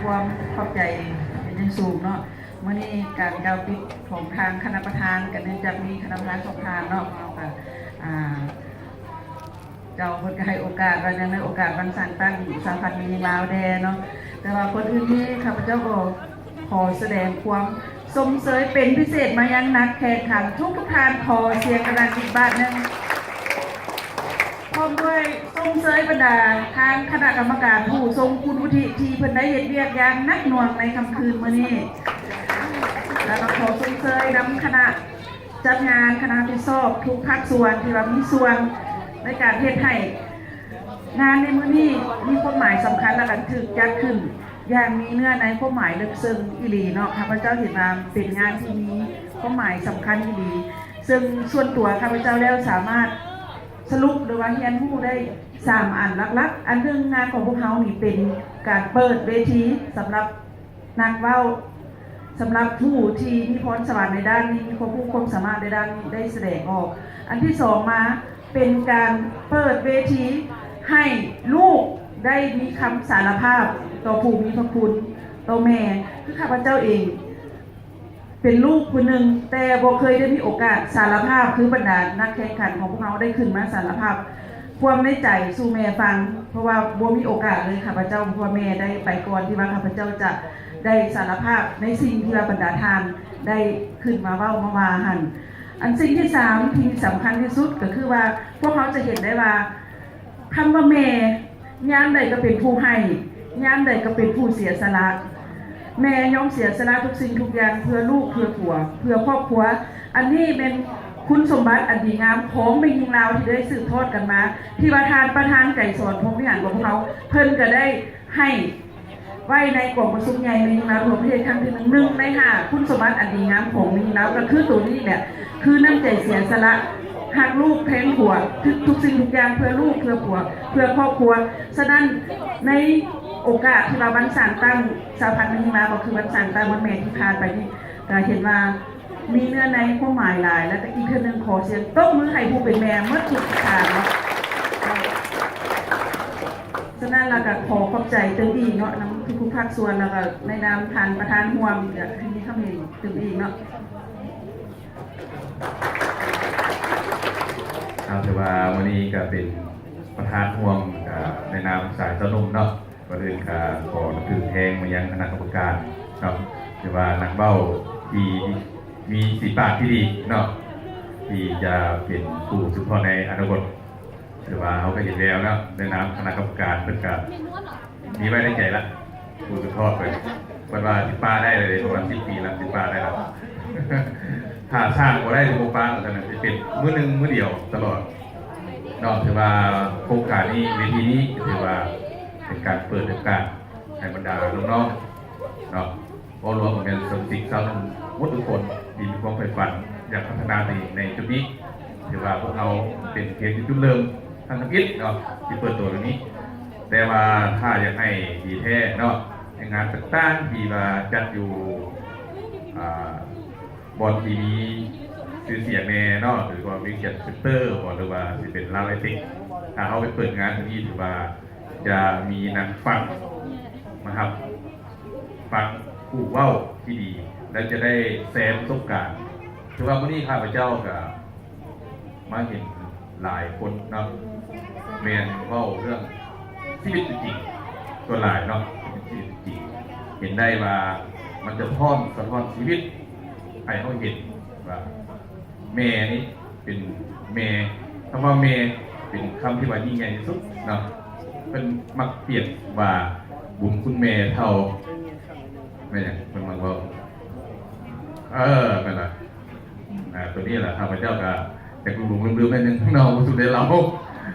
ຄວາມຂອບໃຈເປັນຢ່າງສູງເນາະ. ມື້ນີ້ການກ່າວປິດຂອງທາງຄະນະປະທານ ກໍເນື່ອງຈາກມີຄະນະປະທານສອງທ່ານເນາະ ເຮົາກໍ ອ່າ ເຈົ້າເພິ່ນກໍໃຫ້ໂອກາດວ່າ ເນື່ອງໃນໂອກາດວັນສ້າງຕັ້ງສະຫະພັນແມ່ຍິງລາວແດ່ເນາະ. ແຕ່ວ່າກ່ອນອື່ນນີ້ ຂ້າພະເຈົ້າກໍຂໍສະແດງຄວາມຊົມເຊີຍເປັນພິເສດມາຍັງນັກແຂ່ງຂັນທຸກໆທ່ານ. ຂໍສຽງດັງໆອີກບາດໜຶ່ງ. ພ້ອມດ້ວຍຊົມເຊີຍບັນດາທາງຄະນະກຳມະການຜູ້ຊົງຄຸນວຸດທິ ທີ່ເພິ່ນໄດ້ເຮັດວຽກຢ່າງໜັກໜ່ວງໃນຄ່ຳຄືນມື້ນີ້ ແລ້ວກໍຂໍຊົມເຊີຍນຳຄະນະຈັດງານ, ຄະນະຮັບຜິດຊອບທຸກພາກສ່ວນທີ່ວ່າມີສ່ວນໃນການເຮັດໃຫ້ງານໃນມື້ນີ້ມີຄວາມໝາຍສຳຄັນ ແລະ ກໍຖືກຈັດຂຶ້ນຢ່າງມີເນື້ອໃນຄວາມໝາຍເລິກເຊິ່ງອີ່ຫຼີເນາະ. ຂ້າພະເຈົ້າເຫັນວ່າເປັນງານທີ່ມີຄວາມໝາຍສຳຄັນອີ່ຫຼີ ເຊິ່ງສ່ວນຕົວຂ້າພະເຈົ້າແລ້ວສາມາດ ສະຫຼຸບ ຫຼືວ່າຮຽນຮູ້ໄດ້ສາມອັນຫຼັກໆ. ອັນໜຶ່ງ ງານຂອງພວກເຮົານີ້ເປັນການເປີດເວທີສຳລັບນັກເວົ້າ, ສຳລັບຜູ້ທີ່ມີພອນສະຫວັນໃນດ້ານນີ້, ມີຄວາມຮູ້ຄວາມສາມາດໃນດ້ານນີ້ ໄດ້ສະແດງອອກ. ອັນທີສອງມາ ເປັນການເປີດເວທີໃຫ້ລູກໄດ້ມີຄຳສາລະພາບຕໍ່ຜູ້ມີພະຄຸນ, ຕໍ່ແມ່. ຄືຂ້າພະເຈົ້າເອງ ເປັນລູກຜູ້ໜຶ່ງ ແຕ່ບໍ່ເຄີຍໄດ້ມີໂອກາດສາລະພາບ ຄືບັນດານັກແຂ່ງຂັນຂອງພວກເຮົາໄດ້ຂຶ້ນມາສາລະພາບຄວາມໃນໃຈສູ່ແມ່ຟັງ ເພາະວ່າບໍ່ມີໂອກາດເລີຍ ຂ້າພະເຈົ້າ, ເພາະວ່າແມ່ໄດ້ໄປກ່ອນທີ່ວ່າຂ້າພະເຈົ້າຈະໄດ້ສາລະພາບໃນສິ່ງທີ່ວ່າບັນດາທ່ານໄດ້ຂຶ້ນມາເວົ້າມາວ່າຫັ້ນ. ອັນສິ່ງທີສາມທີ່ສຳຄັນທີ່ສຸດກໍຄືວ່າ ພວກເຮົາຈະເຫັນໄດ້ວ່າ ຄຳວ່າແມ່ ຍາມໃດກໍເປັນຜູ້ໃຫ້, ຍາມໃດກໍເປັນຜູ້ເສຍສະຫຼະ. ແມ່ຍອມເສຍສະຫຼະທຸກສິ່ງທຸກຢ່າງເພື່ອລູກ, ເພື່ອຜົວ, ເພື່ອຄອບຄົວ. ອັນນີ້ແມ່ນຄຸນສົມບັດອັນດີງາມຂອງແມ່ຍິງລາວທີ່ໄດ້ສືບທອດກັນມາ, ທີ່ວ່າທ່ານປະທານໄກສອນ ພົມວິຫານຂອງພວກເຮົາ ເພິ່ນກໍໄດ້ໃຫ້ ໄວ້ໃນກອງປະຊຸມໃຫຍ່ແມ່ຍິງລາວທົ່ວປະເທດຄັ້ງທີໜຶ່ງ ໜຶ່ງໃນຫ້າຄຸນສົມບັດອັນດີງາມຂອງແມ່ຍິງລາວ ກໍຄືໂຕນີ້ແຫຼະ ຄືນ້ຳໃຈເສຍສະຫຼະ ຮັກລູກແພງຜົວ ທຸກສິ່ງທຸກຢ່າງເພື່ອລູກ ເພື່ອຜົວ ເພື່ອຄອບຄົວ. ສະນັ້ນ ໃນໂອກາດທີ່ວ່າວັນສ້າງຕັ້ງສະຫະພັນແມ່ຍິງລາວ ກໍຄືວັນສ້າງຕັ້ງວັນແມ່ທີ່ຜ່ານໄປນີ້ ກໍເຫັນວ່າ ມີເນື້ອໃນຄວາມໝາຍຫຼາຍ ແລ້ວກໍອີກເທື່ອໜຶ່ງຂໍສຽງຕົບມືໃຫ້ຜູ້ເປັນແມ່ໝົດທຸກທ່ານເນາະ. ສະນັ້ນແລ້ວກໍຂໍຂອບໃຈຕື່ມອີກເນາະ ນຳທຸກໆພາກສ່ວນ ແລ້ວກໍໃນນາມທ່ານປະທານຮ່ວມ ກໍໃຫ້ມີຄຳເຫັນຕື່ມອີກເນາະ. ເອົາ ຖືວ່າມື້ນີ້ກໍເປັນປະທານຮ່ວມ ກໍໃນນາມສາຍຊາວໜຸ່ມເນາະ. ກ່ອນອື່ນກໍຂໍລະນຶກແຮງມາຍັງຄະນະກຳມະການເນາະ ຫຼືວ່ານັກເວົ້າທີ່ມີສີປາກທີ່ດີເນາະ ທີ່ຈະເປັນຜູ້ສືບທອດໃນອະນາຄົດ. ຖືວ່າເຮົາກໍເຫັນແລ້ວເນາະ ໃນນາມຄະນະກຳມະການເພິ່ນກໍມີໄວ້ໃນໃຈລະ ຜູ້ສືບທອດເພິ່ນ ເພິ່ນວ່າຊິປະໄດ້ເລີຍ ປະມານສິບປີລະ ຊິປະໄດ້ລະ ຖ້າສ້າງບໍ່ໄດ້ຊິບໍ່ປະ ວ່າຊັ້ນນະ ຊິເປັນມື້ໜຶ່ງມື້ດຽວຕະຫຼອດ. ເນາະ ຖືວ່າໂຄງການນີ້ ເວທີນີ້ ຖືວ່າເປັນການເປີດໂອກາດໃຫ້ບັນດານ້ອງໆ ເນາະ ເວົ້າລວມກໍແມ່ນສະມາຊິກຊາວໜຸ່ມໝົດທຸກຄົນທີ່ມີຄວາມໃຝ່ຝັນຢາກພັດທະນາຕົວເອງໃນຈຸດນີ້. ຖືວ່າພວກເຮົາເປັນພຽງແຕ່ຈຸດເລີ່ມທຳອິດເນາະ ທີ່ເປີດຕົວຕົງນີ້ ແຕ່ວ່າຖ້າຢາກໃຫ້ດີແທ້ເນາະ ໃນງານຕ່າງໆທີ່ວ່າຈັດຢູ່ ອ່າ ບ່ອນທີ່ມີຊື່ສຽງແນ່ເນາະ ຫຼືວ່າວຽງຈັນເຊັນເຕີບໍ ຫຼືວ່າຊິເປັນລາວໄອເຕັກ ຖ້າເຮົາໄປເປີດງານທີ່ນີ້ ຖືວ່າຈະມີນັກຟັງມາຮັບຟັງຜູ້ເວົ້າທີ່ດີ ແລະ ຈະໄດ້ແຊປະສົບການ. ຖືວ່າມື້ນີ້ຂ້າພະເຈົ້າກໍມາເຫັນຫຼາຍຄົນເນາະ ແມ່ນເວົ້າເລື່ອງຊີວິດຈິງ ສ່ວນຫຼາຍເນາະ ເປັນຊີວິດຈິງ ເຫັນໄດ້ວ່າມັນສະທ້ອນ ສະທ້ອນຊີວິດ ໃຫ້ເຮົາເຫັນວ່າແມ່ນີ້ເປັນແມ່ ຄຳວ່າແມ່ເປັນຄຳທີ່ວ່າຍິ່ງໃຫຍ່ທີ່ສຸດເນາະ. ເພິ່ນມັກປຽບວ່າບຸນຄຸນແມ່ເຖົ້າ ແມ່ນຫຍັງເພິ່ນມັກເວົ້າ ເອີ ແມ່ນລະ ອ່າ ຕົວນີ້ລະ ຂ້າພະເຈົ້າກະຢາກຫຼົງໆລືມໆໜ້ອຍໜຶ່ງເນາະ ບໍ່ສຸດໃດເລົ່າ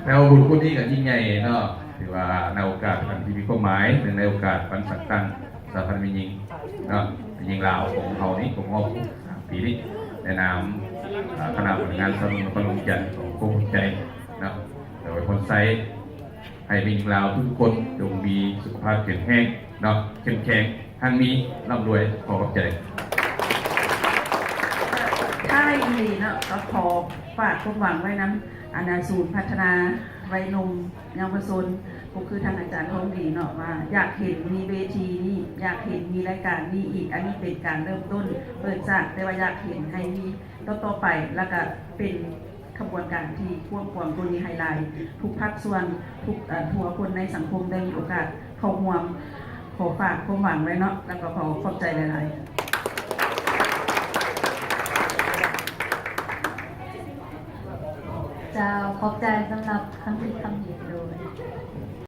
ແຕ່ວ່າບຸນຄຸນນີ້ກະຍິ່ງໃຫຍ່ເນາະ. ຖືວ່າໃນໂອກາດອັນທີ່ມີຄວາມໝາຍ ເນື່ອງໃນໂອກາດວັນສ້າງຕັ້ງ ສະຫະພັນແມ່ຍິງເນາະ ແມ່ຍິງລາວຂອງເຮົານີ້ ຄົບຮອບສາມປີນີ້ ໃນນາມ ອ່າ ຄະນະບໍລິຫານງານຊາວໜຸ່ມນະຄອນຫຼວງວຽງຈັນ ກໍຂໍຂອບໃຈເນາະ ແລະ ອວຍພອນໃສ່ໃຫ້ແມ່ຍິງລາວທຸກໆຄົນ ຈົ່ງມີສຸຂະພາບແຂງແຮງເນາະ ເຂັ້ມແຂງ ຮັ່ງມີ ລ່ຳລວຍ. ຂໍຂອບໃຈ. ທ້າຍອີ່ຫຼີເນາະ ກໍຂໍຝາກຄວາມຫວັງໄວ້ນຳ ອັນນ່າ ສູນພັດທະນາໄວໜຸ່ມເຍົາວະຊົນ ກໍຄືທ່ານອາຈານທອງດີເນາະ ວ່າຢາກເຫັນມີເວທີນີ້ ຢາກເຫັນມີລາຍການນີ້ອີກ. ອັນນີ້ເປັນການເລີ່ມຕົ້ນເປີດສາກ ແຕ່ວ່າຢາກເຫັນໃຫ້ມີຕໍ່ໆໄປ ແລ້ວກະເປັນຂະບວນການທີ່ກວ້າງຂວາງກວ່ານີ້ ໃຫ້ຫຼາຍທຸກພາກສ່ວນ ທຸກ ເອີ ທົ່ວຄົນໃນສັງຄົມໄດ້ມີໂອກາດເຂົ້າຮ່ວມ. ຂໍຝາກຄວາມຫວັງໄວ້ເນາະ ແລ້ວກໍຂໍຂອບໃຈຫຼາຍໆ. ເຈົ້າ ຂອບໃຈສຳລັບຄຳຄິດຄຳເຫັນໂດຍ.